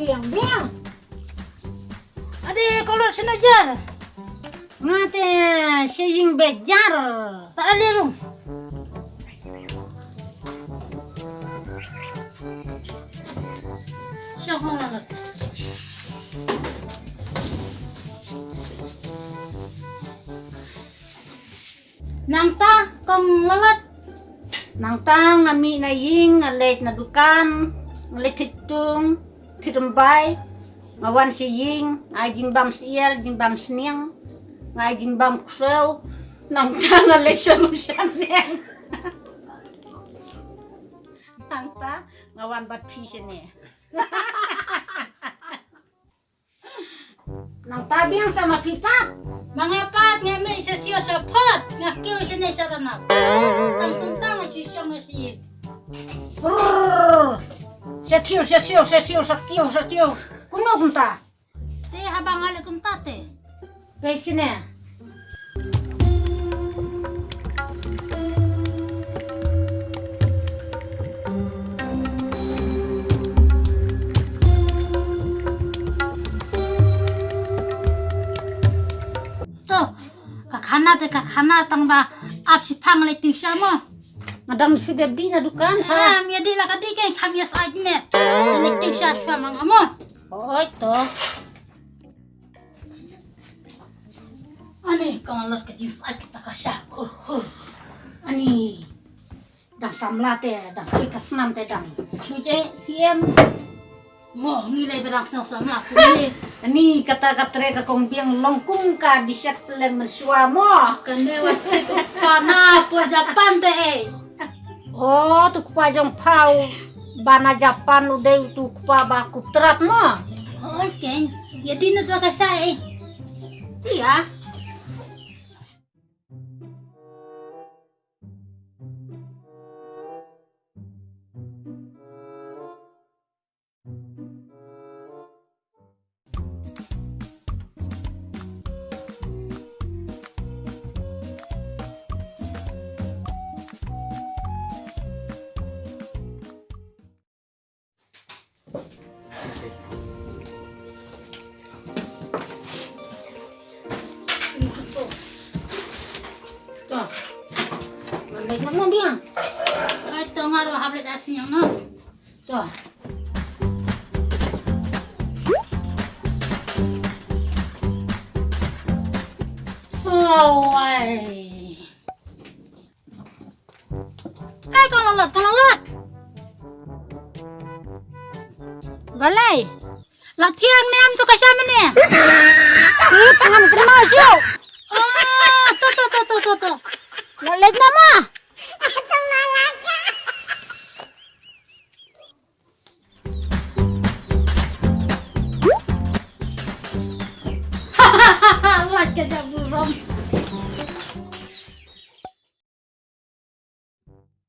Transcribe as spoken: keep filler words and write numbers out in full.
Biang, biang. Ade, kolot sha na jar. Nga te sha ïing bad jar. Ta ale rung. Sha hong la. Nangta kong Lalot. Nangta nga mih na ïing, nga leit na dukan, nga leit thied tung, thied rymbai, nga wan sha ïing, nga ai jingbam syiar, jingbam sniang, nga ai jingbam ksew, nangta nga leit sha rum sha neng. Nangta nga wan bad phi shane. Nangta biang sa ma phi pat. Ma nga pat nga mih sha siew sha phot, nga kiew shane sha ranab. Tang kumta nga shu shong na shi. Brrr. Sha siew, sha siew, sha siew, sha kiew, sha siew. Kumno kumta? Te haba nga leh kumta te. Pei shane. To, ka khana te ka khana tang ba ap shiphang leit tiew sha mo. Nga dang shu dep dih na dukan ha. Em, ïa dih la ka dih ke kham ïa sait me. Leit tiew sha sha ma nga mo. Oi to. Ani, ka ngan lot ka jingsait kita ka sha. Hur, hur. Ani. Dang samla te, dang ki ka snam te dang. Shu je, hiem. Mo, ngi lei ba dang snam samla ku ni. Ani, kata ka tre ka kong biang long kum ka di shet peleng men shwa mo. Kane wat ki tu pana po Japan te eh. Oh, tu kpa jong pau. Bana Japan u dei tu kpa ba ku trap mo. Oh, chen. Ya di na ta ka sa eh. Iya. To. Ngan leit noh mo biang. Ai to nga ruh hap leit ai sniang noh. To. Lawai. Kai, kong Lalot, kong Lalot. Balei? La thiang ne em tu ka sha mane? Ih, ngam kynmaw shuh. Oh, to, to, to. La leit na ma. Lait ka jam.